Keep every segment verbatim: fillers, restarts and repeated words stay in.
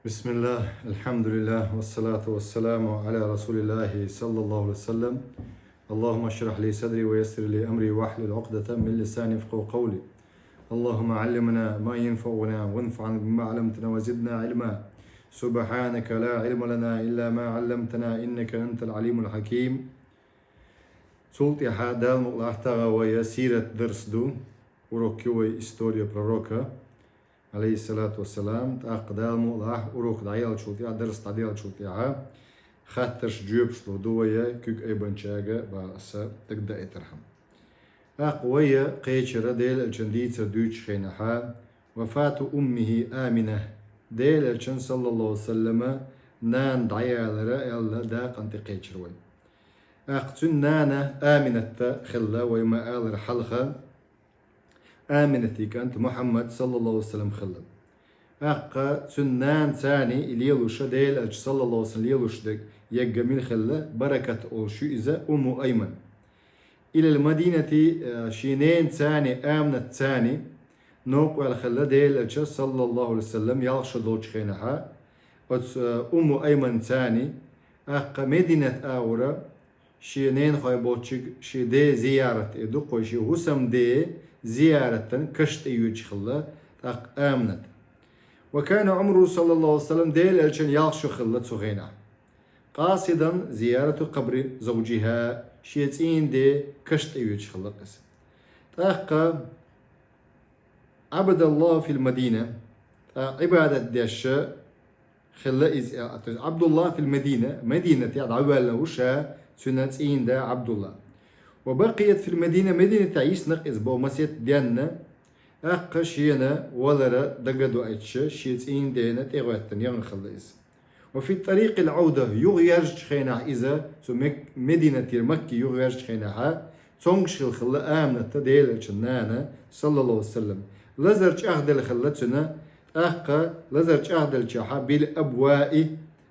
بسم الله، الحمد لله، والصلاة والسلام على رسول الله صلى الله عليه وسلم. اللهم اشرح لي صدري ويسر لي أمري واحلل عقدة من لساني يفقهوا قولي. اللهم علمنا ما ينفعنا وانفعنا بما علمتنا وزدنا علما. سبحانك لا علم لنا إلا ما علمتنا إنك أنت العليم الحكيم. Цул тӀехьа Дала мукъ лахь тӀаккха вай сират дарс ду. Урок ю вай история пророка, алейхиссалату вассалам. ТӀаккха Дала мукъ лахь урок дӀаяьлчул тӀехьа, дарс дӀаделчул тӀехьа, хаттарш, жоьпаш лур ду вай куьг айбанчага, бахаса дагадоуьйтархьама. ТӀаккха вай кхечара Делан Элчан дийцар дуьйцучу хенахьа, وفاة أمه آمنة, Делан Элчан, саллаллаху алейхи ва саллама, нана дӀаялара аьлла дакъана тӀекхечар вай. ТӀаккха цуьнан нана Аминатта хилла, вай ма-аллара хьалха, Аминатан кӀант Мухьаммад, саллаллаху алейхи ва саллам, хилла. ТӀаккха цуьнан нанацани и лелош, Делан Элча, саллаллаху алейхи ва саллам, лелош дерг, егга мила хилла, Баракат олуш ю иза, Умму Айман. إلى المدينة, э, шен ненацани, Аминатацани новкъа ваьлла хилла Делан Элча, саллаллаху алейхи ва саллам, ялх шо долчу хенахьа, оцу, э, Умму Айманацани, тӀаккха Мединат агӀора шен ненахой болчиг, шен ден зиярат, э, дукхой шен хӀусамден зияратан каш тӀе йоьдуш хилла, тӀаккха Аминат. وكان عمره صلى الله عليه وسلم, Делан Элчан ялх шо хилла цу хенахь. قاصدا زيارة قبر زوجها, шен цӀийнан ден каш тӀе йоьдуш хилла иза. ТӀаккха عبد الله في المدينة, тӀаккха Ӏибадат деш хилла иза, то есть عبد الله في المدينة, Мединате дӀавоьлла ву ша цуьнан цӀийнан да Ӏабдулла. وبقيت في المدينة, Мединатехь йиснакх иза боху масех денна, тӀаккха шена валар дагадоуьйтуш, шен цӀийнан дена тӀегӀоьттина яхана хилла иза. وفي طريق العودة, юхаерзачу хенахь иза, цу Мек-, Мединатера Макке юхаерзачу хенахьа, цомгуш хилла хилла Амината, Делан Элчан нана, саллаллаху алейхи ва саллам. Лазар чӀагӀделла хилла цуьнан, тӀаккха лазар чӀагӀделчахьа, بالأبواء,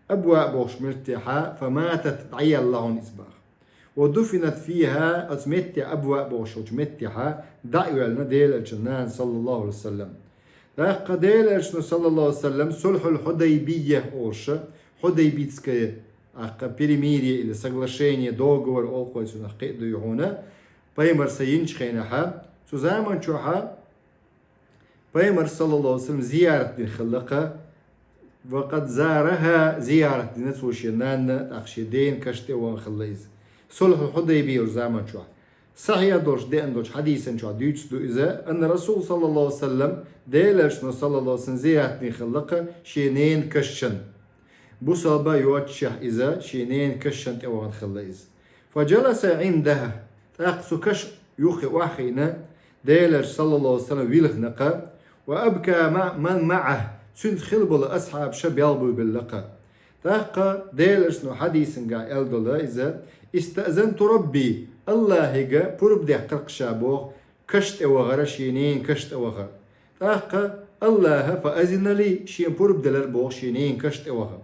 Абваъ бохуш меттехьа, فماتت, дӀаелла хьуна иза баха. ودفنت فيها, оцу метте, Абваъ бохуш йолчу меттехьа, дӀа а йоьллина Делан Элчан нана, саллаллаху алейхи ва саллам. ТӀаккха Делан Элчано, саллаллаху алейхи ва саллам, Сулхьул-Хьудайбия олуш, Хьудайбийское, тӀаккха перемирие или соглашение, договор олу кхойцунах кхиъ дуй хьуна, пайхамар сан йинчу хенахьа, цу заман чохьа, пайхамар, саллаллаху алейхи ва саллам, зиярат дина хилла-кха, وقد زارها, зиярат дина цо шен нанна, тӀаккха шен дена каш тӀе вахана хилла иза. Сулхьул-Хьудайбия йолчу заман чохь. Сахьихь долуш деана долчу хьадийсан чохь дуьйцуш ду иза, أن الرسول صلى الله عليه وسلم, Делан Элчано, саллаллаху алейхи ва саллам, зиярат дина хилла-кха шен ненан кашшан. Бусалба йоццушехь иза, шен ненан кашшан тӀе вахана хилла иза. فجلس عندها, тӀаккха цу каш юххе охьахиъна, Делан Элча, саллаллаху алейхи ва саллам, вилхина-кха, وأبكى مع من معه, цуьнца хилла болу асхьабаша белхабуьйлабелла-кха. ТӀаккха Делан Элчано хьадийсангахь аьлла долу иза, استأذنت ربي, Аллахьига пурба дехкира-кх ша боху, каш тӀе вахара, шен ненан каш тӀе вахара. ТӀаккха Аллаха فأذن لي, шена пурба делира боху, шен ненан каш тӀе ваха.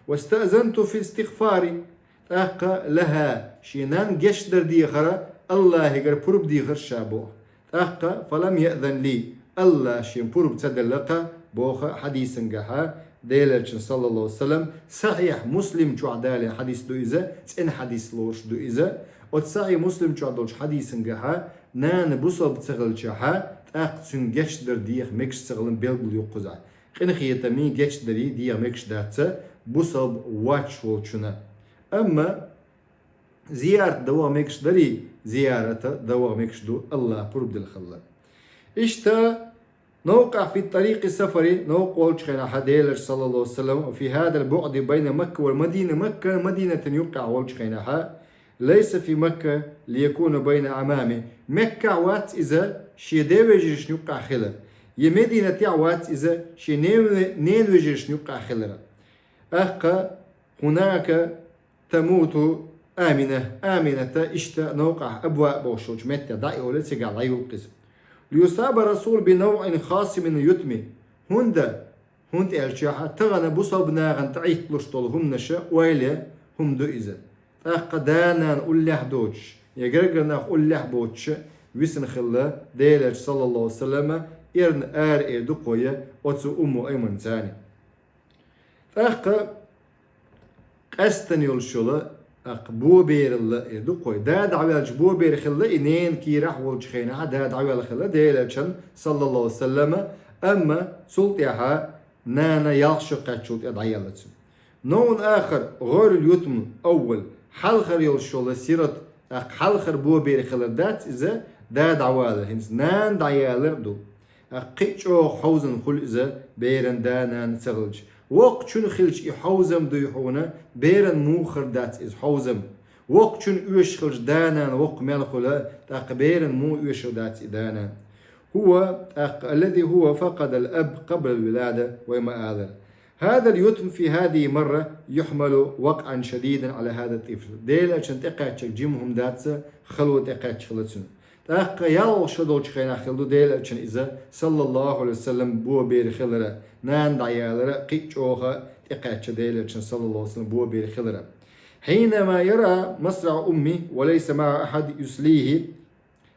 واستأذنت في الاستغفار, тӀаккха لها, шен нанна гечдар дехара, Аллахьигара пурба дехира ша боху. ТӀаккха فلم يأذن لي, Аллаха шена пурба ца делла-кха боху хьадийсангахьа, Делан Элчано, саллаллаху алейхи ва саллам. Сахьихь Муслим чохь далийна хьадис ду иза, цӀена хьадис лоруш ду иза. Оцу Сахьихь Муслим чохь долчу хьадийсангахьа, нана бусалба ца хилчахьа, тӀаккха цуьнга гечдар деха мегаш ца хиларна билгал ю кхузахь. Къинхетамий, гечдарий деха мегаш дац бусалба воцуш волчунна. Амма зиярат дан ваха мегаш дарий, зиярат дан ваха мегаш ду, Аллаха пурба делла хилла. Иштта, новкъахь في طريق السفر, новкъа волчу хенахьа Делан Элча, саллаллаху алейхи ва саллам, في هذا البعد بين مكة والمدينة, Маккан Мадинатан юккъехь волчу хенахьа, ليس في مكة ليكون بين أعمامه, Маккахь вац иза шен ден вежаршна юккъехь хилар, я Мединатехь вац иза шен нен-, ненан вежаршна юккъехь хилар. ТӀаккха هناك تموت آمنة, Амината иштта новкъахь Абваъ бохуш йолчу метте дӀа а йолий, цигахь дӀайолу-кх иза. ليصاب الرسول بنوع خاص من اليتم, хӀунда, хӀунда аьлча, тахана бусалба нахана тӀехӀитталуш долу хӀуманаш, ойла хӀума ду иза. ТӀаккха да-нана уллехь доцуш, я гергара нах уллехь боцуш висина хилла Делан Элча, саллаллаху алейхи ва саллама, эрна ара эр ду-кх вай оцу Умму Айманацани. ТӀаккха къаьстана йолуш йолу, тӀаккха бобералла эр ду-кх вай. Да дӀаваьлча бобер хилла, и ненан кийрахь волчу хенахь да дӀаваьлла хилла, Делан Элчан, саллаллаху алейхи ва саллама, амма цул тӀаьхьа нана ялх шо кхаьччул тӀе дӀаелла цуьнан. Новъун ахар гӀойрул ютмул аввал, хьалхара йолуш йолу сират, тӀаккха хьалхара бобер хилар дац иза, да дӀавалар, хӀинца нана дӀаялар а ду. ТӀаккха кхин а чӀогӀа хьовзам хуьлу иза беран да-нана ца хилча. Воккхачун хилча и хьовзам дуй хьуна, беран муха хир дац иза хьовзам. Воккхачун оьшуш хилча да-нана воккха мел хуьлу, тӀаккха беран муха оьшур дац и да-нана. ХӀува, тӀаккха, аллази хӀува факъадал аб къаблал вилада, вай ма-аллара. Хьадал ютму фи хьадихил марра юхьмалу вакъан шадидан Ӏала хьадат тӀифл. Делан Элчан тӀекхаьччарг жима хӀума дац, хало тӀекхаьчча хилла цуьнан. ТӀаккха ялх шо долчу хенахь хилла ду Делан Элчан иза, саллаллаху алейхи ва саллам, бобер хилар а, нана дӀаялар а кхин а чӀогӀа тӀекхаьчча Делан Элчан, саллаллаху алейхи ва саллам, бобер хилар а. Хьинама яра масраъ умми ва лайса маъа ахьад юслихьи.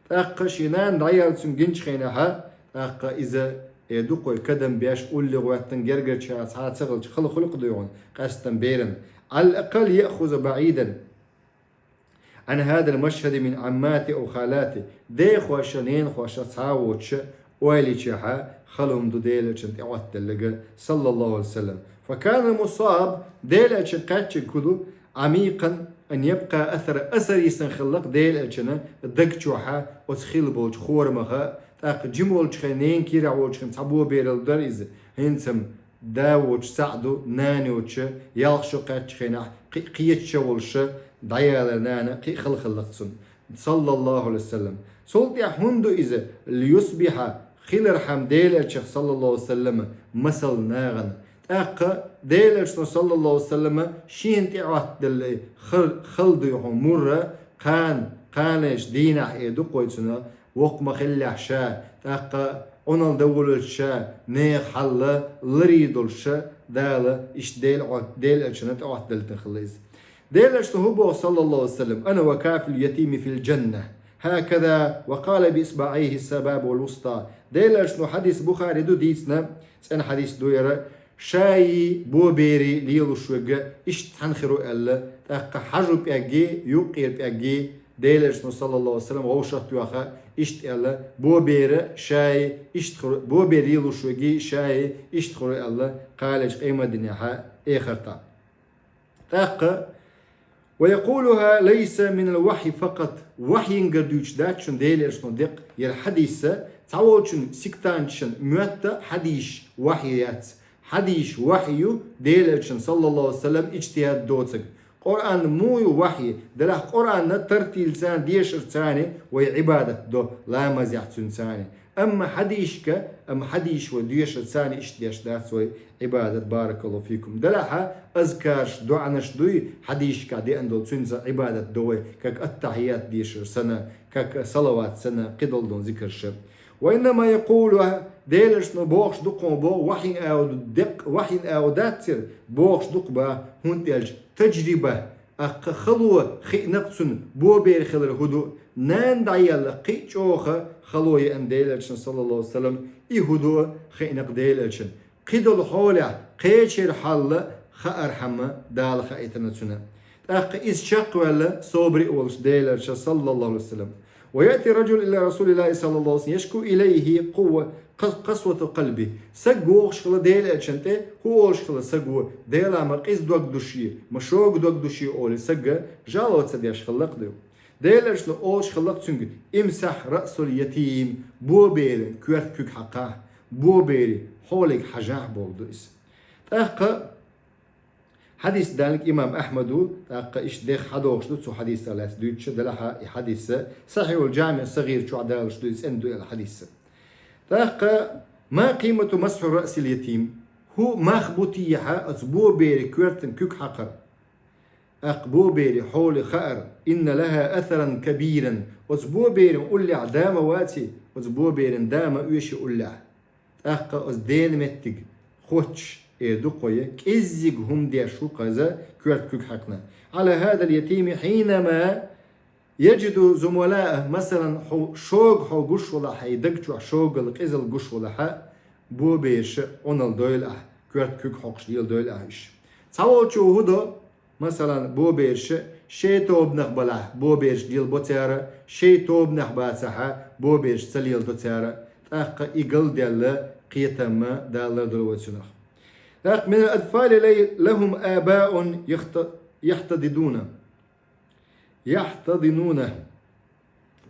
ТӀаккха шен нана дӀаелла цуьнга гинчу хенахь, тӀаккха иза, э, дукха кадам беш, улле гӀоьттина, гергарчара цхьа а ца хилча, хала хуьлу-кх дуй хьуна, къаьстина беран. Ӏалал акъал яхуза баӀидан Ӏан хьадал машхьади мин Ӏаммати ав халати, дехоша, ненахоша цхьа а воцуша, ойла йича хьа, хала хӀума ду Делан Элчан тӀе Ӏоттаделларг, саллаллаху алейхи ва саллам. Факана мусаб, Делан Элчан кхаьччиг хӀун ду, Ӏамикъан ан ябкъа асара, асар йисина хилла-кх Делан Элчанан даг чохь оцу хилла болчу хорамах, тӀаккха жима волчу хенахь, ненан кийрахь волчу хенахь цхьа бобералла дара иза, хӀинца-м да воцуш цхьаъ ду, нана йоцуш, ялх шо кхаьччу хенахь, кхин а кхечу шо волуш, дӀаялар нана, кхин а хала хилла-кх цунна, саллаллаху алейхи ва саллам. Цул тӀаьхьа хӀунда ду иза, лиюсбихьа, хилархьама Делан Элчанах, саллаллаху алейхи ва саллам, масал нахана. ТӀаккха Делан Элчано, саллаллаху алейхи ва саллам, шена тӀе Ӏоттаделла хал-, хала дуй хьуна мурра, кхана, кханалерчу дийнахь, э, дукха вай цунах, воккха ма хиллехь ша, тӀаккха Ӏуналла дан волуьйтуш ша, нехан хьал ларйийр долуш ша, Дала иштта Дела Ӏот-, Делан Элчанна тӀе Ӏоттаделла хилла иза. Делан Элчано хӀун боху, саллаллаху алейхи ва саллам: «Ана ва кафилул ятими фил джанна». Хьаказа ва къала би исбаӀайхи ас-сабаба вал вуста. Делан Элчано, хьадис Бухари ду дийцина, цӀена хьадис ду яра, шаи бобери лелош верг иштта цхьаьна хир ву аьлла, тӀаккха хьажа пӀелги, юккъера пӀелги, Делан Элчано, саллаллаху алейхи ва саллам, вовшах а тоьхна, иштта аьлла, бобера шаи иштта хир ву, бобер лелош верги шаи иштта хир ву аьлла, кхалечу къематдийнахь эхартахь. ТӀаккха: «Ва якъулуха лайса минал вахьи факъат». Вахьингара дуьйцуш дац шуна Делан Элчано декъ, яра хьадис, цхьаволчун сектанташна моьтту хьадисаш вахьи яц. Хьадисаш вахьи ю, Делан Элчанан, саллаллаху алейхи ва саллам, иджтихӀад доцург. Къуръан муха ю вахьи, делахь Къуръанна тартилца, дешарца вай Ӏибадат до, ламазехь цуьнца. Амма хьадисашка, амма хьадисаш вай дешарца иштта деш дац вай Ӏибадат, баракаллаху фикум. Делахь азкараш, доӀанаш дуй, хьадисашкахь деана долу, цуьнца Ӏибадат до вай, как аттахьият дешар санна, как салават санна, кхидолу долу зикарш. Ва иннама якъулу, Делан Элчано бохуш ду-кх хьуна боху, вахьин ала декъ, вахьин ала дац церан, бохуш ду-кх боху, хӀунда аьлча таджриба, тӀаккха хало хиъна-кх цунна, бобер хилар хӀун ду, нана дӀаелла кхин а чӀогӀа хало еана Делан Элчанна, саллаллаху алейхи ва саллам, и хӀун ду хиъна-кх Делан Элчанна. Кхидолу хьолехь кхечеран хьал хаархьама Дала хаийтина цунна. ТӀаккха иза чекхваьлла, собаре а волуш, Делан Элча, саллаллаху алейхи ва саллам. Ва яти раджул иля Расулиллахи, саллаллаху алейхи ва саллам, яшку илайхи къувва-, къас-, къасвату къалби. Саг вогӀуш хилла Делан Элчанна тӀе, хӀун олуш хилла саго, Дела, ма къиза дог ду шен, ма шога дог ду шен олий, саг жалоба ца деш хилла-кх ду. Делан Элчано олуш хилла-кх цуьнга: «Имсахь раъсал ятим», боберан коьрта куьг хьакхахь, боберан хьоле хьажахь бохург ду иза. ТӀаккха хьадис даьлларг имам Ахьмада, тӀаккха иштта дехха хьадогӀуш ду цу хьадисах лаьцна дуьйцуш, делахь и хьадис, Сахьихьул ДжамиӀ ас-СагӀир чохь далуш ду, и цӀена ду аьлла хьадис. ТӀаккха: «Ма къимату масхьи раъсил ятим?» ХӀун мах бу те хьа оцу боберан коьртан куьг хьакхар? ТӀаккха боберан хьоле хаар, «Инна лаха асаран кабиран», оцу боберан уллехь да ма ваций, оцу боберан да ма оьший уллехь. ТӀаккха оцу дена меттиг хоттуш, э, ду-кх вай, кӀеззиг хӀума деш ву-кх иза, коьрта куьг хьаькхна. «Ӏала хьадал ятими хьинама яджиду зумалаъа», масалан, хьо шога хьо гуш валахь, хьайн даг чохь шогалла, къизалла гуш валахь, боберша Ӏуналла дойла ахь, коьрта куьг хьокхуш леладойла ахь уьш. Цхьаволчо хӀун до, масалан, бобераш шайн тобанах балахь, бобераш лелабо цара, шайн тобанах бацахь, бобераш ца леладо цара, тӀаккха и галдаьлла кхетам Дала лардойла вай цунах. ТӀаккха من الأطفال لهم آباء يحتضنون يحتضنون.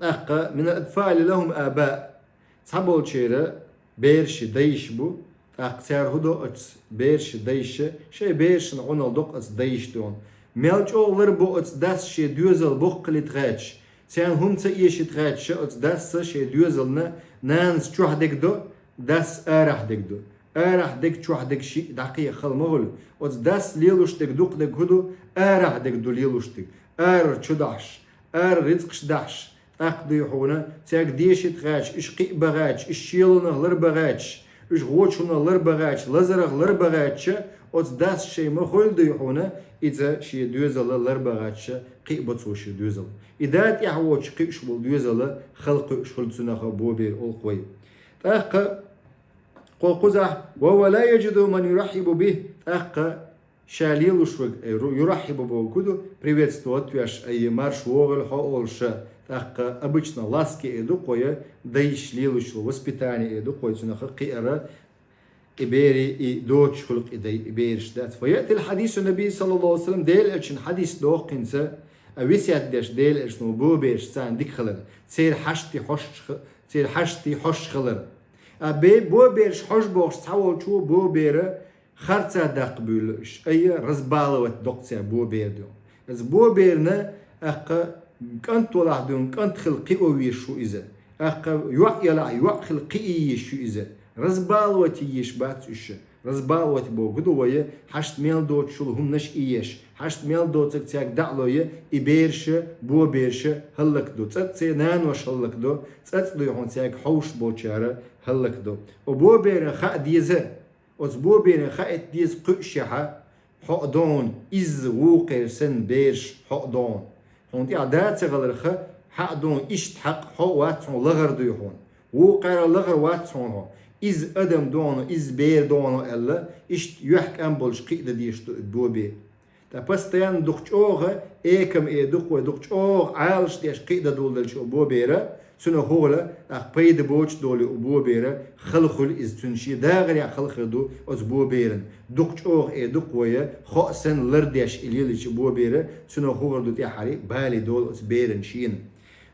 ТӀаккха من الأطفال لهم آباء. Цхьаболчеран бераш дайш бу, тӀаккха цара хӀун до оцу бераш дайша, шайн берашна Ӏуналла доккху оцу дайша дуьйна. Мел чӀогӀа ларбо оцу дас шен доьзал боккхалийтахьаьчча, царна хӀума ца эшийтахьаьчча, оцу дас шен доьзална нанас чохь дегадо, дас арахь дегадо. Арахь дег, чохь дег шиъ дӀакхехьа хала ма хуьлу. Оцу дас лелуш дерг дукха дерг хӀун ду, арахь дерг ду лелуш дерг. Арара чу дахьаш, арара рицкъаш дахьаш, тӀаккха дуй хьуна, цаьрга дешийтахьаьчча, уьш кхиа бахьаьчча, уьш шелонах лар бахьаьчча, уьш гӀочунах лар бахьаьчча, лазарах лар бахьаьчча, оцу дас шайн ма хуьлу дуй хьуна, иза шен доьзал лар бахьаьчча, кхиа бо цо шен доьзал. И да тӀехь воцуш кхиъш волу доьзал хала кхуьуш хуьлу цунах бобер олу вай. ТӀаккха кхо кхузахь, وهو لا يجد من يرحب به, тӀаккха ша лелуш верг, э, ру-, يرحب бохург ду, приветствовать веш, ай, марш вогӀийла хьо олуш, тӀаккха обычно ласки эр ду-кх вай, дайша лелуш воспитание эр ду-кх вай, цунах кхиара, и берийн, и доцуш хуьлу-кх и дай, и бераш дац. فيأتي حديث النبي صلى الله عليه وسلم, Делан Элчанан хьадис доху хӀинца, а, весет деш Делан Элчано бобераш царна дика хилар, церан хьашт хьош-, церан хьашт хьош хилар. А бе-, бобераш хьожа бохуш цхьаволчо бобер харцахь даккха буьйлу уьш, ай, разбаловать доккху цара бобер дуьйна. Иза боберна, тӀаккха кӀант валахь дуьйна кӀант хила кхио везаш ву иза. ТӀаккха йоӀ ялахь йоӀ хила кхиа йиш ю иза. Разбаловать йиш бац уьш. Разбаловать бохург ду вай, хьашт мел доцуш йолу хӀуманаш ийеш, хьашт мел доцург цаьрга дӀа а лой, и бераш, бобераш хӀаллакдо, цкъацкъа церан нанош хӀаллакдо, цкъацкъа дуй хьуна цаьрга хьовсуш болчара хӀаллакдо. О боберан хаа деза, оцу боберан хаийта деза кхуьушшехь, хьо а догӀна, изза вукхеран санна бераш хьо а догӀна. Хьуна тӀехь да ца хиларх, хьа а догӀна, иштта хьакъ хьо а вац хьуна лахара дуй хьуна. Вукхара лахара вац хьуна хьо. Изза адам догӀна, изза бер догӀна аьлла, иштта юьхькӀам болуш кхиа дан дезаш ду и бобер. Ткъа постоянно дукха чӀогӀа экам эр ду-кх вай, дукха чӀогӀа Ӏалаш деш кхиа дан доладелча бобера, цунах хӀун хуьлу, тӀаккха пайда боцуш долу и бобера, хала хуьлу иза, цуьнан шен дагӀарехь хала хир ду оцу боберан. Дукха чӀогӀа эр ду-кх вай, хоо санна лар деш и лелийча бобера, цунах хӀун хир ду тӀаьххьара, бале долу оцу беран шена.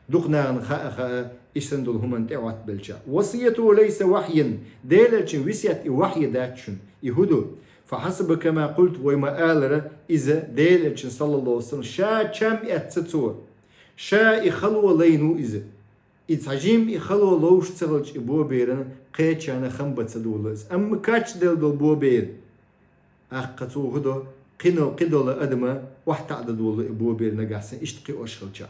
Дукха нахана хаа, хаа, и санна долу хӀуманна тӀе Ӏоттабелча. وصيته ليس وحيا, Делан Элчанан весет и вахьйи дац шуна. И хӀун ду? فحسب كما قلت, вай ма-аллара, иза Делан Элчанан, саллаллаху алейхи ва саллям, ша чам эцна цо. Ша и хало лайна ву иза. И цхьа жимма и хало ловш ца хилча, и боберан кхечанна хам бан ца долу иза. Амма кхачделла долу бобер, тӀаккха цо хӀун до, кхидолу, кхидолу адама охьатаӀа дан долу и бобер нагахь санна иштта кхиош хилча.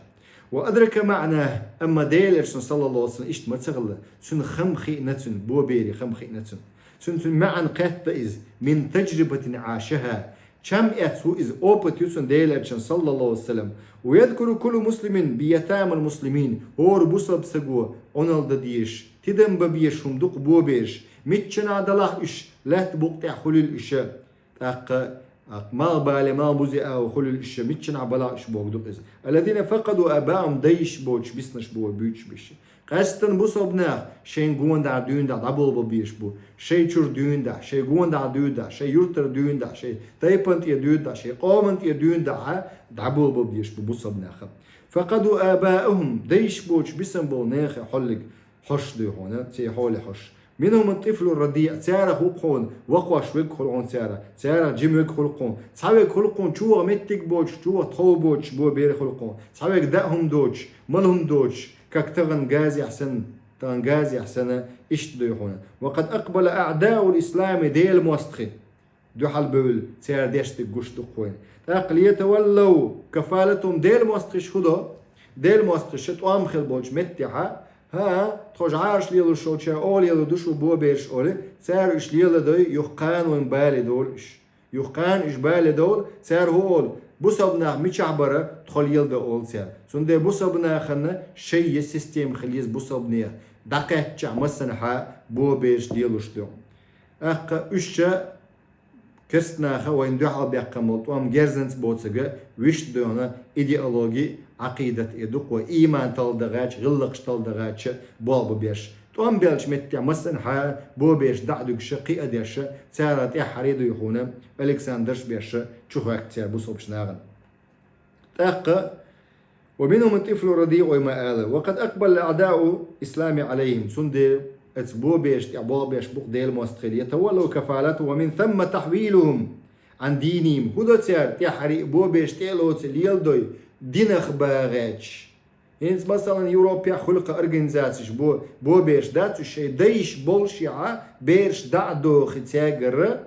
وأدرك معناه, амма Делан Элчано, саллаллаху алейхи ва саллям, иштта ма ца хилла, цуьнан хам хиъна цуьнан, боберан хам хиъна цуьнан. Цуьнан, цуьнан маьӀна кхетта иза, من تجربة عاشها. Чам эцна ву иза, опыт ю цуьнан Делан Элчанан, саллаллаху алейхи ва саллям. ويذكر كل مسلم بيتامى المسلمين. ХӀора бусалба стага Ӏуналла дан дезаш, тидам бан безаш хӀума ду-кх бобераш. Миччанхьа далахь уьш, лаьтта букъа тӀехь хуьлийла уьш. ТӀаккха, тӀаккха малхбале, малхбузе агӀор хуьлийла уьш, миччанхьа балахь уьш бохург ду-кх иза. الذين فقدوا آباءهم, дайш боцуш, биснарш бу вай буьйцуш берш. Къаьсттина бусалба нах шайн гонаха дуьйна дӀа дӀаболабала безаш бу. Шайн чуьра дуьйна дӀа, шайн гонаха дуьйна дӀа, шайн юьртара дуьйна дӀа, шайн тайпана тӀера дуьйна дӀа, шайн къомана тӀера дуьйна дӀа дӀаболабала безаш бу бусалба нах. فقدوا آباءهم, дайш боцуш бисина болу нехан хьоллиг хьош дуй хьуна, церан хьоле хьош. منهم الطفل الرضيع, царах ву-кх хьуна вакхош верг хуьлу хьуна царах, царах жима верг хуьлу-кх хьуна, цхьа верг хуьлу-кх хьуна чӀогӀа меттиг боцуш, чӀогӀа тхов боцуш бобер хуьлу-кх хьуна, цхьа верг даа хӀума доцуш, мала хӀума доцуш, как тахана Газехь санна, тахана Газехь санна, иштта дуй хьуна. وقد أقبل أعداء الإسلام, Делан мостагӀий дуьхьал бевлла, цара деш дерг гуш ду-кх вайна. ТӀаккха ليتولوا كفالتهم, Делан мостагӀаша хӀун до? Делан мостагӀаша тӀом хилла болчу меттехь, хӀан, тхо жӀараш лелош йолчара оха лело ду шу бобераш олий, цара уьш леладой, юха кхана вайна бале долу уьш. Юха кхана уьш бале долу, цара хӀун олу, бусалба нах мичахь бара, тхо леладо олу цара. Цундела бусалба нахана шайн я система хила еза бусалба нехан. ДӀакхаьччахь массанхьа бобераш лелош ду. ТӀаккха уьш ша Керста наха вайна дуьхьал баьккхина болу тӀом герзанца боцург вуьшта долу идеологи, Ӏакъидат, э, дукха вай ийман талла дагӀача, гӀиллакхаш талла дагӀача болх бу берш. ТӀом баьллачу меттехь массанхьа бо берш дӀа а дуьгуш, кхиа деш, цара тӀаьххьара дуй хьуна Александрш беш чухоьхку цара бусалбачу нахана. ТӀаккха: «ومنهم الطفل الرضيع», вай ма ала: «وقد أقبل أعداء الإسلام عليهم». Цундела оцу бо берш тӀехь болх беш бу-кх Делан мостагӀий: «يتولوا كفالته ومن ثم تحويلهم عن دينهم». ХӀун до цара тӀаьххьара бо берш тӀе а лоций леладой динах багӀаьча? ХӀинца, масалан, Европехь хуьлу-кх организацеш бо, бо берш дац уьш, шайн дайша боллушехь берш дӀа а дохий цаьргара,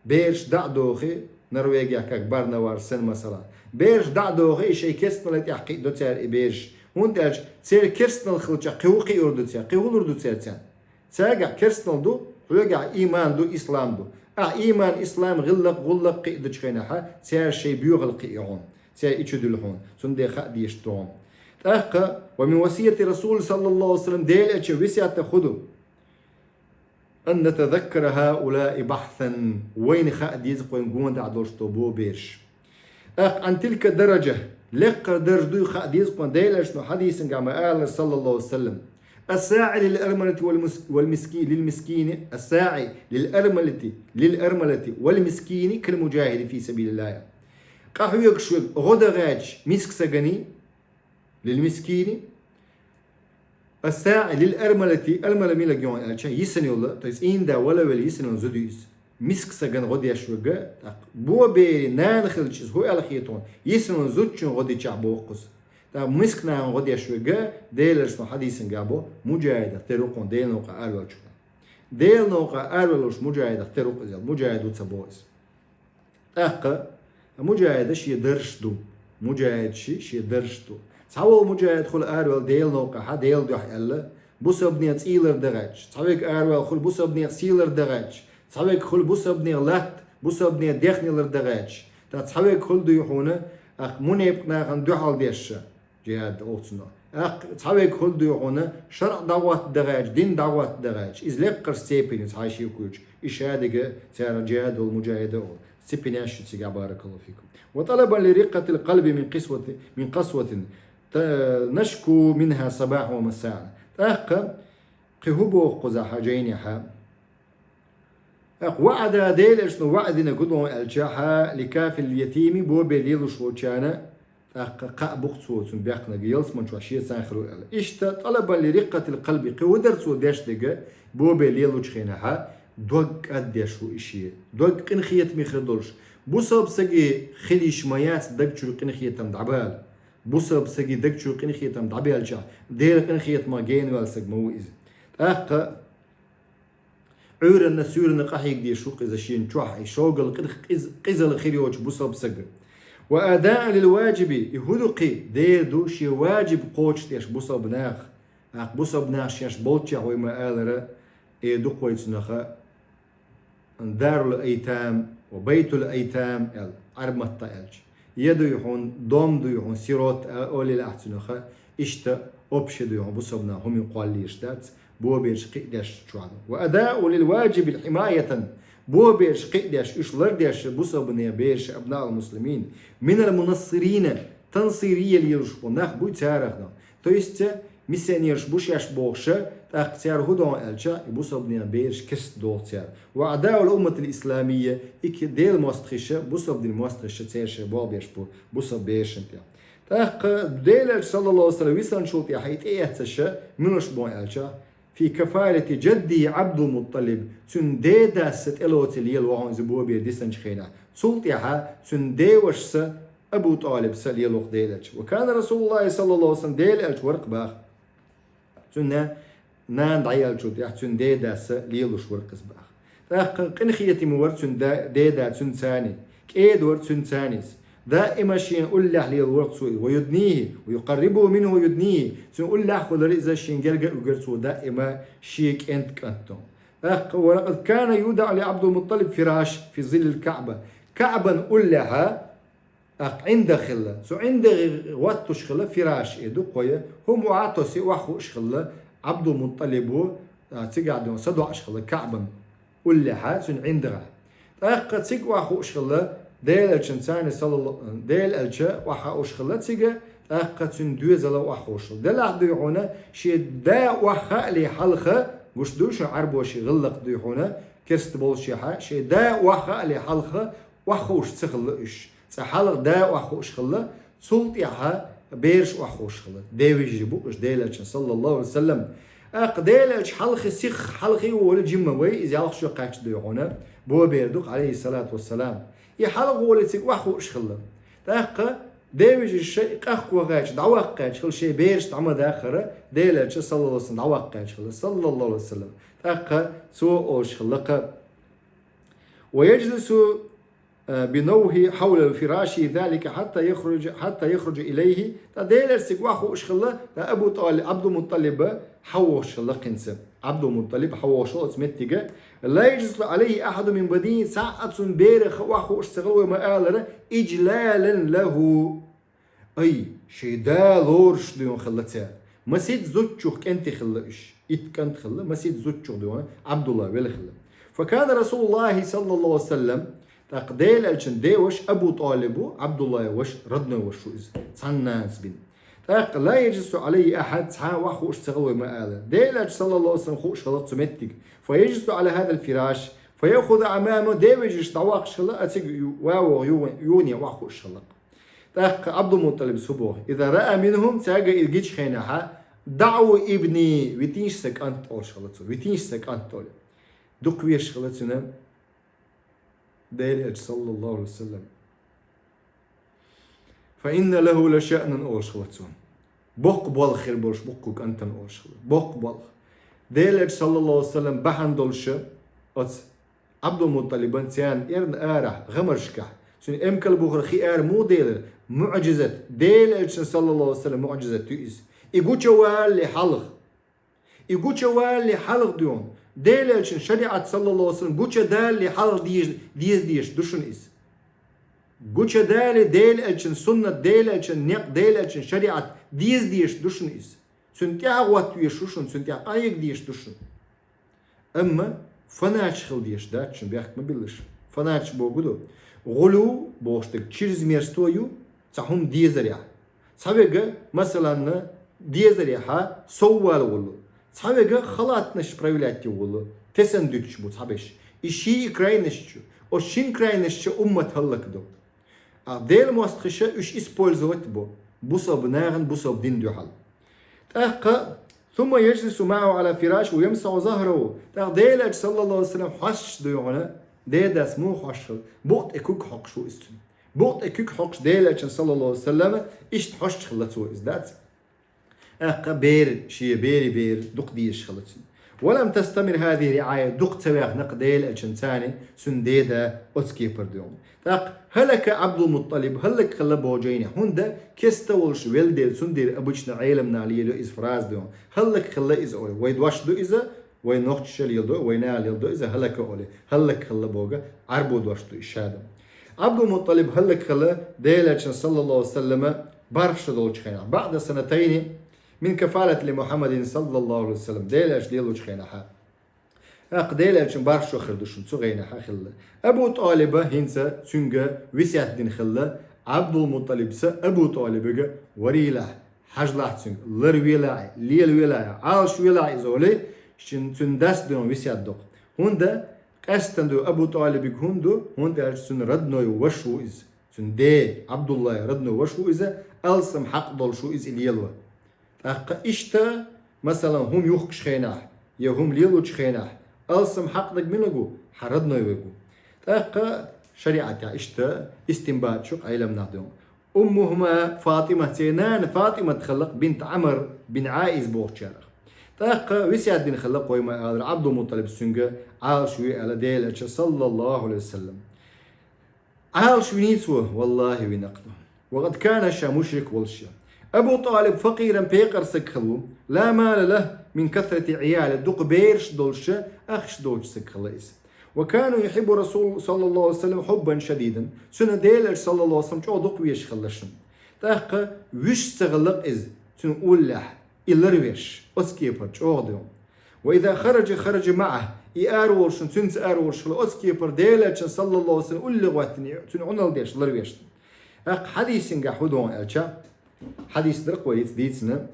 берш дӀа а дохий, Норвегехь как Барнавар санна, масала. Берш дӀа а дохий, и шайн керстанал тӀехь кхиадо цара и берш. ХӀунда аьлча церан керстанал хилча кхин хӀун кхиор ду цара, кхин хӀун лур ду цара царна? Цаьргахь керстанал ду, хьоьгахь ийман ду, ислам ду. Ахь ийман, ислам, гӀиллакх, гӀуллакх кхиадечу хенахь, цара шайн боьхалла кхио хьуна, цара и чу дуьллу хьуна, цундела хаа дезаш ду хьуна. ТӀаккха: «ومن وصية الرسول صلى الله عليه وسلم», Делан Элчан весетах хӀун ду? «أن نتذكر هؤلاء بحثا», вайна хаа деза-кх вайна гонаха долуш долу бо берш. ТӀаккха: «عن تلك الدرجة», лекхара даржа дуй хаа деза-кх вайна, Делан Элчано хьадисангахь ма аллара, саллаллаху алейхи ва саллям: «الساعي للأرملة والمس-، والمسكين، للمسكين، الساعي للأرملة، للأرملة والمسكين كالمجاهد في سبيل الله». Къахьоьгуш верг гӀо дан гӀертачу миска стагана, лил мискини, ас-саӀи лил армалати, армала мила гуьгӀун аьлча, йисина йолу, то есть ийна да вала велла йисина йолу зуда ю иза. Миска стагана гӀо деш верг, тӀаккха бо берийн нана хилча иза хӀун аьлла хета хьуна, йисина йолу зудчун гӀо дичахь боху кхуза. ТӀаккха миска нахана гӀо деш верг, Делан Элчано хьадисангахь бо, муджахидах тера ву кхуна, Делан новкъа аравеллачу хьуна. Делан новкъа аравеллачу муджахидах тера ву иза, муджахид ву ца боху иза. ТӀаккха муджахида шен даржаш ду. Муджахида ши, шен даржаш ду. Цхьаволу муджахид хуьлу аравелла Делан новкъахь, Делан дуьхьа аьлла, бусалбанийн цӀий лардан гӀерташ. Цхьаверг аравелла хуьлу бусалбанийн сий лардан гӀерташ. Цхьаверг хуьлу бусалбанийн латта, бусалбанийн дехне лардан гӀерташ. ТӀаккха цхьаверг хуьлу дуй хьуна, тӀаккха мунепакъ нахана дуьхьал деш. Джихад олу цунах. ТӀаккха цхьаверг хуьлу дуй хьуна, шарӀ дӀахӀотта дан гӀерташ, дин дӀахӀотта дан гӀерташ. Иза лекхара степень ю цхьа шеко йолчу. И шадерг цара джихад олу, муджахида олу. Степенеш ю цигахь, баракаллаху фикум. «وطلبا لرقة القلب من قسوة، من قسوة، ت-، نشكو منها صباحا ومساء». ТӀаккха кхин хӀун боху кхузахь жайнехь? ТӀаккха ваӀада, Делан Элчано ваӀда динарг хӀун ду аьлча, хьа ликафил ятими, бо бер лелош волчарна, тӀаккха кхаъ бу-кх цо цунна баьккхинарг, ялсамани чохь шен царна хир ву аьлла. Иштта, тӀалабан ли риккъатил къалби, кхин хӀун дара цо деш дерг, бо бер лелочу хенахь, дог кӀаддеш ву и шен. Дог къинхетаме хир долуш. Бусалба саге хила йиш ма яц даг чуьра къинхетам дӀабала. Бусалба саге даг чуьра къинхетам дӀабаьлча, Делан къинхетамах генаваьлла саг ма ву иза. ТӀаккха Ӏуьйранна суьйранна къахьега дезаш ву-кх иза шена чохь, и шогал къи-, къиз-, къизалла хир йоцу бусалба саг. Ва адаан лил ваджиби, и хӀун ду кхин, дера ду шен ваджиб кхочушдеш бусалба наха. ТӀаккха бусалба наха шаьш болччехь вай ма алара, э, ду-кх вай цунах Дарул Айтам ва Байтул Айтам аьлла, Ӏарб матта аьлча. Я дуй хьуна, дом дуй хьуна, сирот а олийла ахь цунах, иштта общий дуй хьуна, бусалба наха хӀума кхоллийраш дац, бо бераш кхиадеш чохь ду. Ва адаау лил ваджибил химаятан, бо бераш кхиадеш, уьш лардеш, бусалбанийн бераш, абнаал муслимин, минал мунассирина, тансирия лелаш бу нах буй царах нах. То есть, миссионераш бу шаьш бохуша, тӀаккха цара хӀун доху аьлча, и бусалбанийн бераш керста доху цара. Ва адаул умматил исламия, и ки-, Делан мостагӀаша, бусалбанийн мостагӀаша церан шайн болх беш бу, бусалба берашна тӀе. ТӀаккха Делан Элча, саллаллаху алейхи ва саллям, висанчул тӀаьхьа и тӀеэццаша, муьлш боху аьлча, фи кафалати джадди Абдул Мутталиб, цуьнан дедас тӀелоций лела вахана иза бо бер дисанчу хенахь. Цул тӀаьхьа цуьнан девашас Абу ТӀалиб са лело-кх Делан Элча. Ва кана Расулуллахи саллаллаху алейхи ва саллям, Делан Элча вара-кх баха. Цуьнан нана дӀаяьллачул тӀаьхьа цуьнан дедас са лелош вара-кх иза баха. ТӀаккха къинхетаме вара цуьнан да-, деда цуьнан царний. КӀеда вара цуьнан царнис. Даима шена уллехь лела вара-кх цо иза. Ва юднихи, ва юкъаррибу минху ва юднихи. Цуьнан уллехь а хуьлура иза, шена герга а вуьгура цо даима шен кӀентан кӀант. ТӀаккха ва лакъад кана юдаъу ли Абдул Мутталиб фираш фи зиллил Каъба. Каъбан уллехь а ТӀаккха ӀиндагӀ хилла. Цу ӀиндагӀе гӀоттуш хилла фираш, э, дукхойя, хӀума охьа а тосий, охьахууш хилла Абдул-Мутталибо, а, цигахь дуьйна садоӀуш хилла Каъбан уллехьа, цуьнан ӀиндагӀехь. ТӀаккха цига охьахууш хилла, Делан элчанца, саллалла-, Делан элча охьахууш хилла цига, тӀаккха цуьнан доьзал охьахууш хилла. Делахь дуй хьуна, шен да охьахаале хьалха, гуш ду шуна, Ӏарбоши гӀиллакх дуй хьуна, керста болушехьа, шен да охьахаале хьалха охьахууш ца хилла уьш. Цкъа хьалха да охьахууш хилла, цул тӀаьхьа бераш охьахууш хилла. Девежарий бу уьш Делан элчан, саллаллаху алейхи ва саллям. ТӀаккха Делан элча хьалхе сиха, хьалхе волу жимма вай, иза ялх шо кхаьчча дуй хьуна, бо бер ду-кх, алейхиссалату вассалам. И хьалха волу цига охьахууш хилла. ТӀаккха девежарий шайн къахко гӀаьча, дӀаваккха гӀаьча хилла, шайн бераш дӀа ма даххара, Делан элча, саллаллаху алейхи ва саллям, дӀаваккха гӀаьча хилла, саллаллаху алейхи ва саллям. ТӀаккха цо олуш хилла-кха: «ويجلس بنوه حول فراشه ذلك حتى يخرج، حتى يخرج إليه». ТӀаккха Делан элча цига охьахууш хилла, ткъа Абу ТӀали-, Абдулмутталиба хьавогӀуш хилла хӀинца. Абдулмутталиб хьавогӀуш хилла оцу меттиге. «لا يجلس عليه أحد من بنيه», цхьа а цуьнан берех охьахууш ца хилла вай ма алара, «إجلالا له». Ай, шайн да лоруш дуй хьуна хилла цара. Масех зудчух кӀентий хилла уьш. Итт кӀант хилла, масех зудчух дуй хьуна, Абдулла велла хилла. «فكان رسول الله صلى الله عليه وسلم», тӀаккха Делан элчан деваша Абу ТӀалиб ву, Абдуллан ваша, родной ваша ву иза, цхьана нанас бина. ТӀаккха «لا يجلس عليه أحد», цхьа а охьахууш ца хилла вай ма алара. Делан элча, саллаллаху алейхи ва саллям, хууш хилла цу меттиге. «فيجلس على هذا الفراش فيأخذ أمامه», девежарий дӀаваккхаш хилла, а цига ю-, ван вогӀу ю-, юхане охьахууш хилла. ТӀаккха Абдулмутталиб цо боху: «إذا رأى منهم», цаьрга иза гича хенахьа, «دعوا ابني», «витийша сан кӀант», олуш хилла цо, «витийша сан кӀант», олий. Дукха везаш хилла цуьнан Делан элча, саллаллаху алейхи ва саллям. «فإن له لشأنا», олуш хилла цо. Боккха болх хир болуш бу кху кӀантана, олуш хилла. Боккха болх. Делан элча, саллаллаху алейхи ва саллям, бахьана долуша оцу Абдулмутталибан царна эрна арахь, гӀамаршкахь, цуьнан эмкал бухара хи ара муха делира? МуӀжизат. Делан элчан, саллаллаху алейхи ва саллям, муӀжизат ю иза. И гучавалале хьалха. И гучавалале хьалха дуй хьуна. Делан элчан шариӀат, саллаллаху алейхи ва саллям, гучадалале хьалха деза, деза дезаш ду шуна иза. Гучадале Делан элчан суннат, Делан элчан некъ, Делан элчан шариӀат деза дезаш ду шуна иза. Цуьнан тӀаьхьа гӀотта везаш ву шуна, цуьнан тӀаьхьа къахьега дезаш ду шуна. Амма фанаташ хила дезаш дац шуна, бехк ма биллаш. Фанаташ бохург ду гӀулу бохуш дерг, чрезмерство ю цхьа хӀума дезарехь. Цхьаверг, масалан, дезарехьа соввала волу. Цхьаверг халатность проявлять йо волу. Тесна дуьтуш бу цхьаберш. И шиъ крайносташ ю. Оцу шина крайносташа уммат хӀаллакдо. А Делан мостагӀаша уьш использовать бо бусалба нахана, бусалба дина дуьхьал. ТӀаккха: «ثم يجلس معه على فراشه ويمسح ظهره». ТӀаккха Делан элча, саллаллаху алейхи ва саллям, хьоьстуш дуй хьуна, дедас муха хьоьстуш хилла, букъа тӀе куьг хьокхуш ву иза цуьнан. Букъа тӀе куьг хьокхуш Делан элчан, саллаллаху алейхи ва саллям, иштта хьоьстуш хилла цо иза, дац? ТӀаккха бер, шен берий бер дукха дезаш хилла цуьнан. «ولم تستمر هذه الرعاية», дукха ца ваьхна-кх Делан элчан царна цуьнан деда оцу кепара дуй хьуна. ТӀаккха «هلك عبد المطلب», хӀаллакьхилла боху жайнехь, хӀунда кеста волуш велла дела, цундела обычно Ӏеламнаха лелайо иза фраза дуй хьуна. ХӀаллакьхилла иза олий. Вай дош ду иза, вай нохчаша леладо, вай наха леладо иза «هلك» олий. ХӀаллакьхилла боху Ӏарбо дош ду иза шадерг. Ӏабдулмутталиб хӀаллакьхилла Делан элчан, саллаллаху алейхи ва саллям, бархӀ шо долчу хенахь. «بعد سنتين من كفالته لمحمد صلى الله عليه وسلم», Делан элча лелочу хенахьа. ТӀаккха Делан элчан бархӀ шо хир ду шуна, цу хенахьа хилла. Абу ТӀалиба хӀинца цуьнга весет дина хилла, Ӏабдулмутталибца Абу ТӀалибига: «Варийлахь, хьажалахь цуьнга, ларвелахь, лелавелахь, Ӏалашвелахь иза», олий, шен, цуьнан дас дуй хьуна весет доккху. ХӀунда къаьстина ду Абу ТӀалибига, хӀунда, хӀунда аьлча цуьнан родной ваша ву иза. Цуьнан ден, Ӏабдуллан родной ваша ву иза, алсам хьакъ долуш ву иза и лело. ТӀаккха иштта, масалан, хӀума юхкучу хенахь, я хӀума лелочу хенахь, алсам хьакъ дерг мила ву? Хьан родной верг ву. ТӀаккха шариӀатехь иштта истинбат ю Ӏеламнаха дуй хьуна. Уммухума Фатима, церан нана Фатимат хилла-кх, бинт Ӏамр бин Ӏаиз бохучарах. ТӀаккха весет дина хилла-кх, вай ма аллара, Ӏабдулмутталиб цуьнга Ӏалашве аьлла Делан элча, саллаллаху алейхи ва саллям. Ӏалашвинийца ву, валлахӀи, вина-кх. «وقد كان», ша мушрик волуш я. Абу ТӀалиб факъиран, пекъар саг хилла ву. «لا مال له من كثرة عياله», дукха бераш долуш, ахча доцу саг хилла иза. «وكان يحب الرسول صلى الله عليه وسلم حبا شديدا». Цуьнан Делан элча, саллаллаху алейхи ва саллям, чӀогӀа дукха везаш хилла шуна. ТӀаккха вуьш ца хилла-кх иза, цуьнан уллехь, и ларвеш, оцу кепара чӀогӀа дуй хьуна. وإذا خرج خرج معه. И араволуш, цуьнца араволуш хилла оцу кепара Делан Элчанна, саллаллаху алейхи ва саллям, улле гӀоьттина, цуьнан Ӏуналла деш, ларвеш. ТӀаккха хьадисехь хӀун ду аьлча, хьадис дара-кх вай хӀинца дийцина.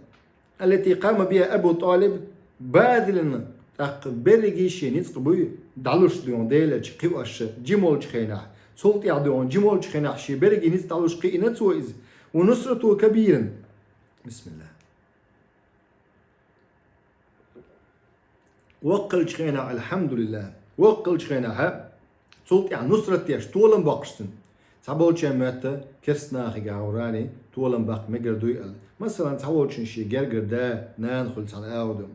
التي قام بها أبو طالب باذلا. ТӀаккха берриге шен ницкъ буй дӀалуш ду Делан Элча кхиош, жима волчу хенахь. Цул тӀаьхьа ду жима волчу хенахь шен берриге ницкъ дӀалуш кхиийна цо иза. ونصرته كبيرا. بسم الله. Воккхалчу хенахь, алхьамдулиллахӀ, воккхалчу хенахь, цул тӀаьхьа нусрат деш, толам боккхуш цуьнан. Цхьаболчеран моьтту керстанахе гӀоврани толам баккха мегар дуй аьлла. Масалан, цхьаволчун шен гергара да, нана хуьлу цхьана агӀор ду.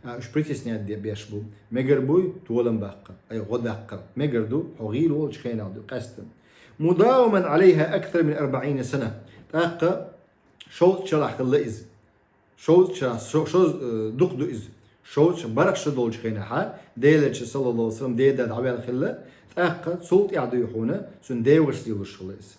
А уьш притеснять де беш бу. Мегар буй толам баккха, ай, гӀо даккхар. Мегар ду, хьо гӀийла волчу хенахь ду, къаьстина. مداوما عليها أكثر من أربعين سنة. ТӀаккха шовзткъа шарахь хилла иза. Шовзткъа шарахь, шо-, шо-, э, дукха ду иза. Шовзткъа шо, бархӀ шо долчу хенахь, Делан Элча, саллаллаху алейхи ва саллям, деда дӀаваьлла хилла, тӀаккха цул тӀаьхьа дуй хьуна, цуьнан деваша лелош хилла иза.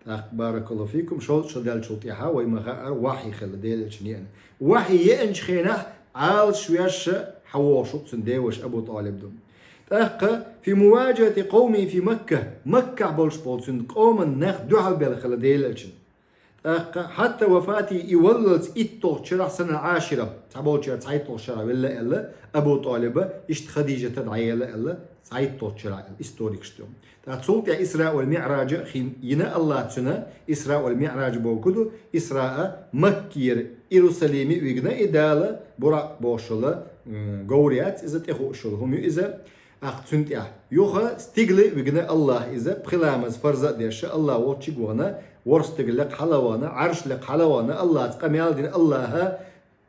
ТӀаккха, баракаллаху фикум, шовзткъа шо даьллачул тӀаьхьа вай ма хаъара вахьйи хилла Делан Элчанна еана. Вахьйи еанчу хенахь, Ӏалаш веш хьавогӀуш ву-кх цуьнан деваша Абу ТӀалиб ду. ТӀаккха, في مواجهة قومه في مكة, Маккахь болуш болу цуьнан къоман нах дуьхьал белла хилла Делан Элчанна. ТӀаккха, حتى وفاته, и валлалц итталгӀачу шарахь, سنة العاشرة, цхьаболчара цхьайтталгӀачу шарахь велла аьлла, Абу ТӀалиба, иштта Хадижата дӀаелла аьлла, цхьайтталгӀачу шарахь аьлла, историкаш ду. ТӀаккха цул тӀаьхьа Исраъ вал МиӀраж хин йина Аллаха цуьнан, Исраъ вал МиӀраж бохург ду, Исраъ Маккера Иерусалиме вигна и Дала, Буракъ бохуш йолу, м, говр яц иза, тӀехуъуш йолу хӀума ю иза, ТӀаккха цуьнан тӀехь юха стигала вигна Аллаха иза, пхи ламаз фарз а деш, Аллаха волчу чу вахана, ворхӀ стигал лекха хьала вахана, Ӏарш лекха хьала вахана, Аллаца къамел дина Аллаха,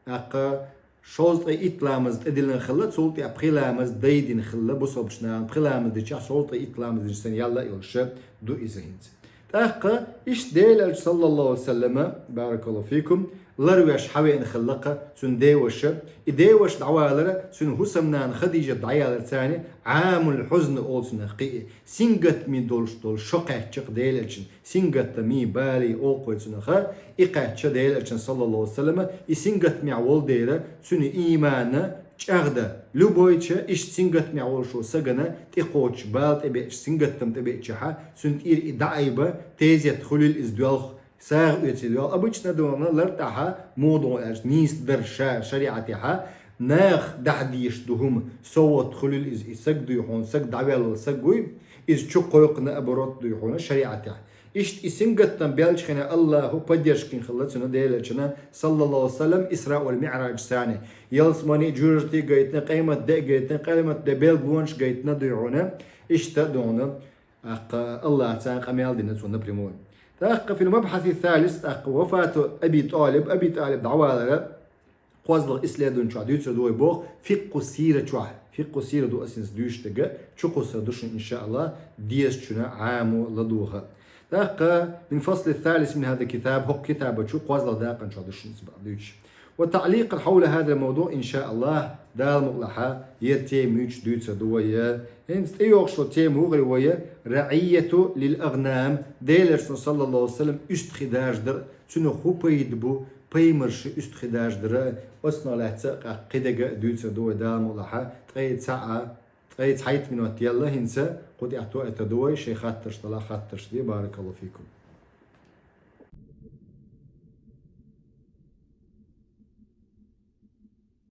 тӀаккха шовзткъе итт ламаз тӀедиллина хилла, цул тӀехь пхи ламаз дайдина хилла, бусалбачу нахана пхи ламаз дичахь, шовзткъе итт ламаз дича санна ял а йолуш ду иза хӀинца. ТӀаккха иштта Делан Элча, саллаллаху алейхи ва саллама, баракаллаху фикум, ларвеш хьавеана хилла-кх цуьнан деваша. И деваша дӀавалара, цуьнан хӀусамнана Хадижат дӀаяларца, Ӏамул хьузна олу цунах кхин а, сингаттаме долуш долу шо кхаьчна-кх Делан Элчанна, сингаттамий, балий олу-кх вай цунах, и кхаьчна Делан Элчанна, саллаллаху алейхи ва саллама, и сингаттамехь волу дела, цуьнан ийман чӀагӀдан, любойчу иштта сингаттамехь волуш волу сагана тӀекхочуш бала тӀебеача, сингаттам тӀебеачахьа, цуьнан тӀера и дӀаайба, тезет хуьлийла иза доьлху, сагӀа оьцийла доьлху. Обычно дуьхьал лартӀехьа, муха ду аьлча, нийса дар ша-, шариӀатехьа, наха дахьа дезаш ду хӀума, совгӀат хуьлийла иза, и саг дуй хьуна, саг дӀаваьлла волу саг вуй, иза чу кхойкху, наоборот, дуй хьуна шариӀатехь. Иштта и сингаттам беллачу хенахь Аллаху поддержка хилла цуьнан Делан Элчанна, саллаллаху алейхи ва саллам, Исраъ вал МиӀраж санна. Ялсамани а, жуьжарти а гайтина, къематде а гайтина, къематде билгалонаш а гайтина дуй хьуна, иштта а ду хьуна, тӀаккха Аллаца къамел дина цо напрямую. ТӀаккха في المبحث الثالث, тӀаккха وفاة أبي طالب, Аби ТӀалиб дӀавалара, кхозлагӀа исследовани чохь дуьйцур ду вай боху, фикъху сира чохь. Фикъху сира ду аса хӀинца дуьйцуш дерг, чукхуссур ду шуна, иншааллах, дезачунна Ӏамо ладогӀа. ТӀаккха من الفصل الثالث من هذا الكتاب, хӀокху китаба чу кхозлагӀа дакъана чохь ду шуна иза бакъ дуьйцуш. وتعليقا حول هذا الموضوع, иншааллах, Дала мукъ лахь, хӀара тема юьйцуш дуьйцур ду вай. ХӀинца тӀейогӀуш йолу тема хӀун хир вай, رعية للأغنام, Делан Элчано, саллаллаху алейхи ва саллам, уьстагӀий даржадар, цуьнан хӀун пайда бу, пайхамарша уьстагӀий даржадар, оцунах лаьцна а кхидерг а дуьйцур ду вай, Дала мукъ лахь, ткъе цхьаъ, ткъе цхьайтта минот елла хӀинца, кху тӀехь тоуьйтур ду вай, шайн хаттарш делахь, хаттарш де, баракаллаху фикум.